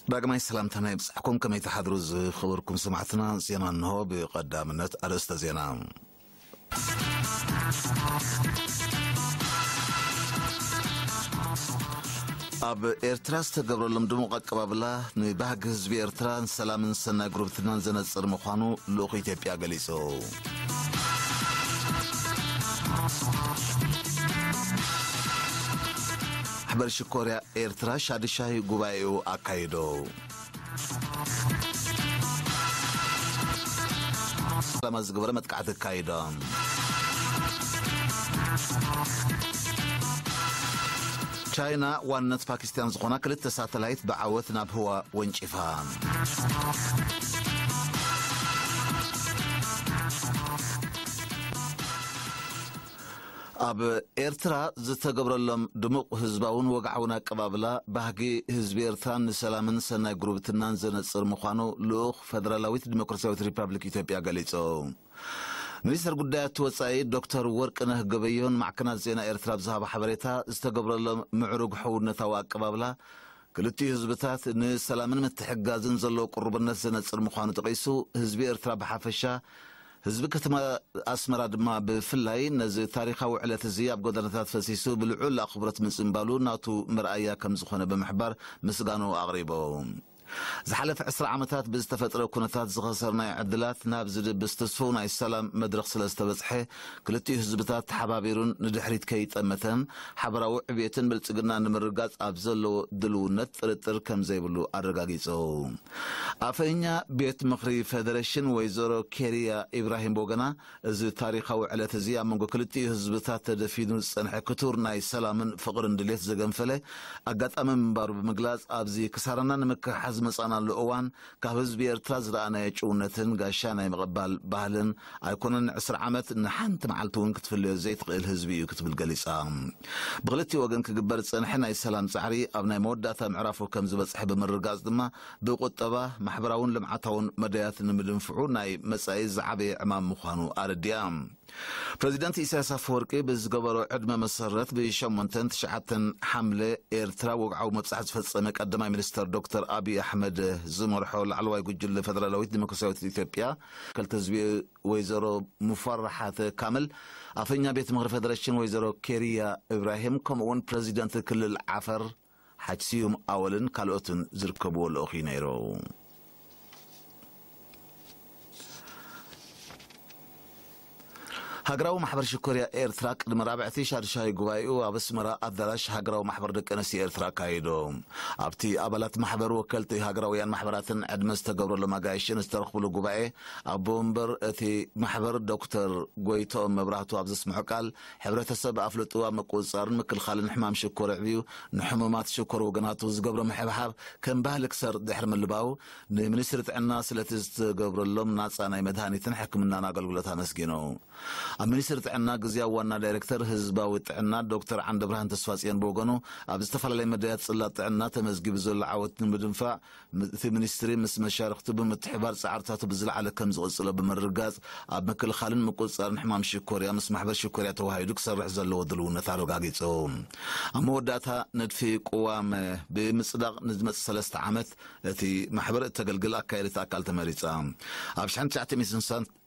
ዳግማይ ሰላምታና ይብጻሕኩም። ከመይ ትሓድሩ ዝኸበርኩም ሰማዕትና? ዜና እንሆ። ብቐዳምነት ኣርእስተ ዜና። ኣብ ኤርትራ ዝተገብረሎም ድሙቕ ኣቀባብላ ንባህጊ ህዝቢ ኤርትራ ንሰላምን ሰናይ ጉርብትናን ዘነጽር ምዃኑ ልኡኽ ኢትዮጵያ ገሊጹ። ማሕበር ሽኮርያ ኤርትራ ሻድሻይ ጉባኤኡ ኣካይዶ። ዓላማ ዝገበረ መጥቃዕቲ ኣካይዶ። ቻይና ዋንነት ፓኪስታን ዝኾና ክልተ ሳተላይት ብዓወት ናብ ህዋ ወንጪፋ። ኣብ ኤርትራ ዝተገብረሎም ድሙቕ ህዝባውን ወግዓውን ኣቀባብላ፣ ባህጊ ህዝቢ ኤርትራን ንሰላምን ሰናይ ጉርብትናን ዘነጽር ምዃኑ ልኡኽ ፈደራላዊት ዲሞክራሲያዊት ሪፓብሊክ ኢትዮጵያ ገሊጹ። ሚኒስተር ጉዳያት ወጻኢ ዶክተር ወርቅነህ ገበዮን ማዕከናት ዜና ኤርትራ ኣብ ዝሃባ ሓበሬታ፣ ዝተገብረሎም ምዕሩግ ሕውነታዊ ኣቀባብላ ክልቲኡ ህዝብታት ንሰላምን ምትሕግጋዝን ዘለዎ ቅሩብነት ዘነጽር ምዃኑ ጠቒሱ፣ ህዝቢ ኤርትራ ብሓፈሻ፣ ህዝቢ ከተማ ኣስመራ ድማ ብፍላይ ነዚ ታሪኻዊ ዕለት እዚ ኣብ ጎደናታት ፈሲሱ ብልዑል ኣኽብሮት ምጽንባሉ ናቱ መርኣያ ከም ዝኾነ ብምሕባር ምስጋኑ ኣቕሪቡ። ዝሓለፈ ዕስራ ዓመታት ብዝተፈጥረ ኩነታት ዝኸሰርናዮ ዕድላት ናብ ዝድብስ ትስፉው ናይ ሰላም መድረኽ ስለ ዝተበጽሐ፣ ክልቲኡ ህዝብታት ተሓባቢሩን ንድሕሪት ከይጠመተን ሓበራዊ ዕብየትን ብልጽግናን ንምርጋጽ ኣብ ዘለዎ ድልውነት ጥርጥር ከም ዘይብሉ ኣረጋጊጹ። ኣፈኛ ቤት ምኽሪ ፌደሬሽን ወይዘሮ ኬርያ ኢብራሂም ብወገና፣ እዚ ታሪኻዊ ዕለት እዚ ኣብ መንጎ ክልቲኡ ህዝብታት ተደፊኑ ዝጸንሐ ክቱር ናይ ሰላምን ፍቕርን ድሌት ዘገንፈለ ኣጋጣሚ ምንባሩ ብምግላጽ፣ ኣብዚ ክሳራና ንምክሕሓ ዝመጻናሉ እዋን፣ ካብ ህዝቢ ኤርትራ ዝረኣናዮ ጭውነትን ጋሻ ናይ ምቕባል ባህልን ኣይኮነን፣ ዕስራ ዓመት ንሓንቲ መዓልቲ እውን ክትፍለዮ ዘይትኽእል ህዝቢ እዩ ክትብል ገሊጻ። ብክልቲኡ ወገን ክግበር ዝጸንሐ ናይ ሰላም ጻዕሪ ኣብ ናይ መወዳእታ ምዕራፉ ከም ዝበጽሐ ብምርጋጽ ድማ፣ ብቁጠባ፣ ማሕበራውን ልምዓታውን መዳያት ንምድንፍዑ ናይ መጻኢ ዝዓበየ ዕማም ምዃኑ ኣረዲኣ። ፕረዚደንት ኢሳያስ ኣፈወርቂ ብዝገበሮ ዕድመ መሰረት፣ ብሸሞንተን ትሽዓተን ሓምለ ኤርትራ ወግዓዊ መብጻሕ ዝፈጸመ ቀዳማይ ሚኒስተር ዶክተር ኣብይ ኣሕመድ ዝመርሖ ላዕለዋይ ጉጅለ ፈደራላዊት ዲሞክራሲያዊት ኢትዮጵያ፣ ክልተ ህዝቢ ወይዘሮ ሙፈርሓት ካምል፣ ኣፈኛ ቤት ምኽሪ ፌደሬሽን ወይዘሮ ኬርያ ኢብራሂም፣ ከምኡውን ፕረዚደንት ክልል ዓፈር ሓጅ ስዩም ኣወልን ካልኦትን ዝርከብዎ ልኡኽ እዩ ነይሩ። ሃገራዊ ማሕበር ሽኮርያ ኤርትራ ቅድሚ ራብዕቲ ሻድሻይ ጉባኤኡ ኣብ ኣስመራ ኣዳራሽ ሃገራዊ ማሕበር ደቂ ኣንስትዮ ኤርትራ ኣካይዶ። ኣብቲ ኣባላት ማሕበር፣ ወከልቲ ሃገራውያን ማሕበራትን ዕድመ ዝተገብረሎም ኣጋይሽን ዝተረኽብሉ ጉባኤ፣ ኣቦ ወንበር እቲ ማሕበር ዶክተር ጎይትኦም መብራህቱ ኣብ ዘስምዖ ቃል፣ ሕብረተሰብ ኣፍልጡ ኣብ ምቁጽጻርን ምክልኻልን ሕማም ሽኮር ኣዕብዩ፣ ንሕሙማት ሽኮር ወገናቱ ዝገብሮ ምሕብሓብ ከም ባህሊ ክሰርጽ ድሕሪ ምልባው፣ ንሚኒስትሪ ጥዕና ስለቲ ዝተገብረሎም ናጻ ናይ መድሃኒትን ሕክምናን ኣገልግሎት ኣመስጊኑ። ኣብ ሚኒስትሪ ጥዕና ግዝያዊ ዋና ዳይሬክተር ህዝባዊ ጥዕና ዶክተር ዓንደብርሃን ተስፋጽዮን ብወገኑ፣ ኣብ ዝተፈላለዩ መዳያት ጽላት ጥዕና ተመዝጊቡ ዘሎ ዓወት ንምድንፋዕ፣ እቲ ሚኒስትሪ ምስ መሻርኽቱ ብምትሕባር ጻዕርታቱ ብዝለዓለ ከም ዝቕጽሎ ብምርጋጽ፣ ኣብ ምክልኻልን ምቁጽጻርን ሕማም ሽኮርያ ምስ ማሕበር ሽኮርያ ተዋሂዱ ክሰርሕ ዘለዎ ድልውነት ኣረጋጊጹ። ኣብ መወዳእታ፣ ንድፊ ቅዋም ብምጽዳቕ ንዝመጽእ ሰለስተ ዓመት እቲ ማሕበር እተገልግል ኣካየዲት ኣካል ተመሪጻ። ኣብ ሽሕን ትሽዓተ ሚእትን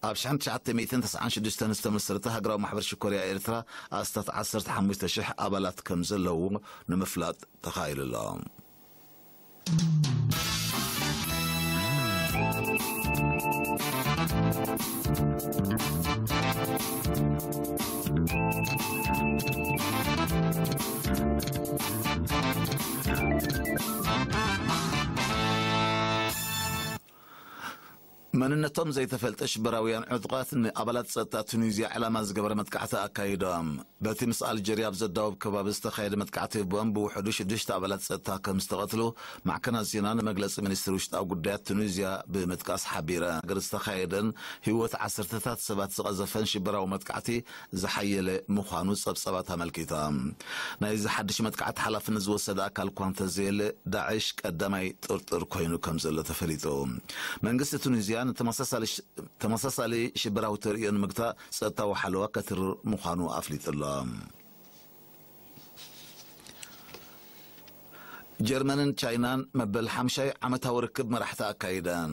ኣብ ሽሕን ትሽዓተ ሚእትን ተስዓን ሽዱሽተን ዝተመስረተ ሃገራዊ ማሕበር ሽኮርያ ኤርትራ ኣስታት ዓሰርተ ሓሙሽተ ሽሕ ኣባላት ከም ዘለዎ ንምፍላጥ ተኻኢሉ ኣሎ። መንነቶም ዘይተፈልጠ ሽበራውያን ዕጡቓት ንኣባላት ጸጥታ ቱኒዝያ ዕላማ ዝገበረ መጥቃዕቲ ኣካይዶም። በቲ ምስ ኣልጀርያ ኣብ ዘዳውብ ከባቢ ዝተኻየደ መጥቃዕቲ ቦምብ ብውሕዱ ሽዱሽተ ኣባላት ጸጥታ ከም ዝተቐትሉ ማዕከናት ዜና ንመግለጺ ሚኒስትሪ ውሽጣዊ ጉዳያት ቱኒዝያ ብምጥቃስ ሓቢረ። ሃገር ዝተኻየደን ህይወት ዓሰርተታት ሰባት ዝቐዘፈን ሽበራዊ መጥቃዕቲ ዝሓየለ ምዃኑ ጸብጸባት ኣመልኪታ። ናይዚ ሓድሽ መጥቃዕቲ ሓላፍነት ዝወሰደ ኣካል እኳ እንተዘየለ፣ ዳዕሽ ቀዳማይ ጥርጡር ኮይኑ ከም ዘሎ ተፈሊጡ። መንግስቲ ቱኒዝያ ንተመሳሳሊ ሽ-፣ ተመሳሳሊ ሽበራዊ ተርእዮ ንምግታእ ጸጥታዊ ሓለዋ ከትርር ምዃኑ ኣፍሊጡ ኣሎ። ጀርመንን ቻይናን መበል ሓምሻይ ዓመታዊ ርክብ መራሕቲ ኣካይደን።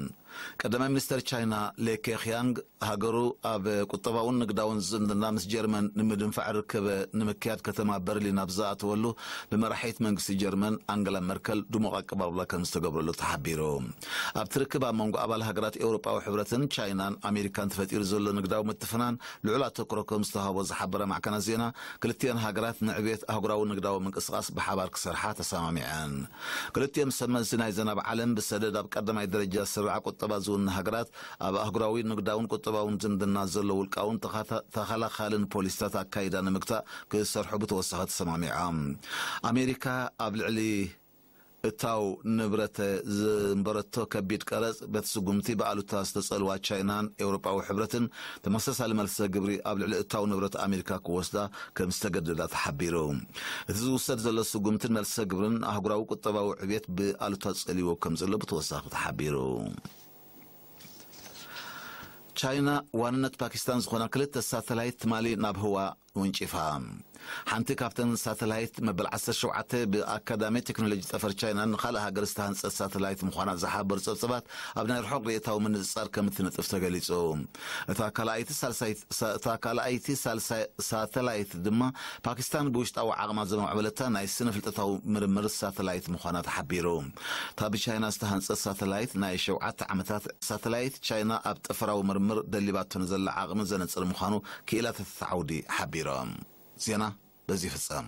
ቀዳማይ ሚኒስተር ቻይና ሌ ኬክያንግ ሃገሩ ኣብ ቁጠባውን ንግዳውን ዝምድና ምስ ጀርመን ንምድንፋዕ ርክብ ንምክያድ ከተማ በርሊን ኣብ ዝኣተወሉ ብመራሒት መንግስቲ ጀርመን ኣንገላ መርከል ድሙቕ ኣቀባብላ ከም ዝተገብረሉ ተሓቢሩ። ኣብቲ ርክብ ኣብ መንጎ ኣባል ሃገራት ኤውሮጳዊ ሕብረትን ቻይናን ኣሜሪካን ተፈጢሩ ዘሎ ንግዳዊ ምትፍናን ልዑል ኣተኩሮ ከም ዝተዋህቦ ዝሓበረ ማዕከናት ዜና፣ ክልቲአን ሃገራት ንዕብየት ኣህጉራዊ ንግዳዊ ምንቅስቓስ ብሓባር ክሰርሓ ተሰማሚዐን። ክልቲኦም ሰመዚ ናይ ዘናብ ዓለም ብሰደድ ኣብ ቀዳማይ ደረጃ ስርዓ ቁጠባ ዝውንና ሃገራት ኣብ ኣህጉራዊ ንግዳውን ቁጠባውን ዝምድና ዘሎ ውልቃውን ተኻታ-፣ ተኸላኻልን ፖሊሲታት ኣካይዳ ንምግታእ ክሰርሑ ብተወሳኺ ተሰማሚዖም። ኣሜሪካ ኣብ ልዕሊ እታው ንብረት ዝንበረቶ ከቢድ ቀረጽ በቲ ስጉምቲ ብኣሉታ ዝተጸልዋ ቻይናን ኤውሮጳዊ ሕብረትን ተመሳሳሊ መልሰ ግብሪ ኣብ ልዕሊ እታው ንብረት ኣሜሪካ ክወስዳ ከም ዝተገደዳ ተሓቢሩ። እቲ ዝውሰድ ዘሎ ስጉምትን መልሰ ግብርን ኣህጉራዊ ቁጠባዊ ዕብየት ብኣሉታ ጸልዎ ከም ዘሎ ብተወሳኺ ተሓቢሩ። ቻይና ዋንነት ፓኪስታን ዝኾና ክልተ ሳተላይት ትማሊ ናብ ህዋ ወንጪፋ። ሓንቲ ካብተን ሳተላይት መበል ዓሰርተ ሸውዓተ ብኣካዳሚ ቴክኖሎጂ ጠፈር ቻይና ንኻልእ ሃገር ዝተሃንጸት ሳተላይት ምዃና ዝሓበሩ ጸብጸባት ኣብ ናይ ርሑቕ ርእየታዊ ምንጽጻር ከም እትነጥፍ ተገሊጹ። እታ ካልኣይቲ ሳልሳይት ሳ-፣ እታ ካልኣይቲ ሳልሳይ ሳተላይት ድማ ፓኪስታን ብውሽጣዊ ዓቕማ ዘማዕበለታ ናይ ስነ ፍልጠታዊ ምርምር ሳተላይት ምዃና ተሓቢሩ። እታ ብቻይና ዝተሃንጸት ሳተላይት ናይ ሸውዓተ ዓመታት ሳተላይት ቻይና ኣብ ጠፈራዊ ምርምር ደሊባቶ ንዘላ ዓቕሚ ዘነጽር ምዃኑ ክኢላታት እቲ ዓውዲ ሓቢሮም። ዜና በዚ ይፍጸም።